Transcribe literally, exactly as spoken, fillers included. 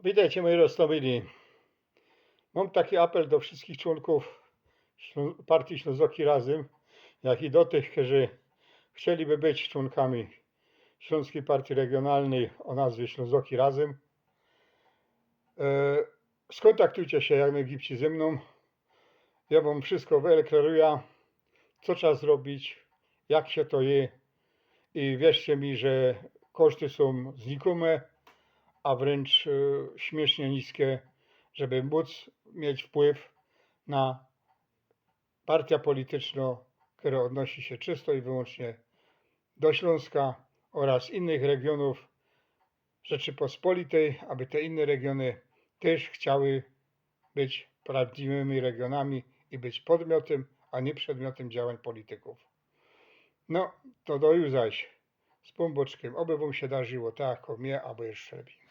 Witejcie, moji roztōmili. Mōm taki apel do wszyskich czōnków Ślō- partyje Ślōnzoki Razym, jak i do tych, kerzy chcieliby być czōnkami Ślōnskij Partyje Regiōnalnyj ô nazwie Ślōnzoki Razym. E, skontaktujcie sie jak nojgibcij ze mnōm. Jo wōm wszysko wyelklaruja, co trzeba zrobić, jak sie to je. I wierzcie mi, że koszty sōm znikōme, a wryncz e, śmiysznie niske, żeby mōc mieć wpływ na partyja polityczno, kero ôdnosi sie czysto i wyłōncznie do Ślōnska ôrаз innych regiōnōw Rzeczypospolitej, aby te inne regiōny tyż chciały być prawdziwymi regiōnami i być podmiotym, a niy przedmiotym działań politykōw. No, to do już zaś. Z Pōnbōczkiym. Ôby wōm sie darziło tak jako mie, abo jeszcze lepij.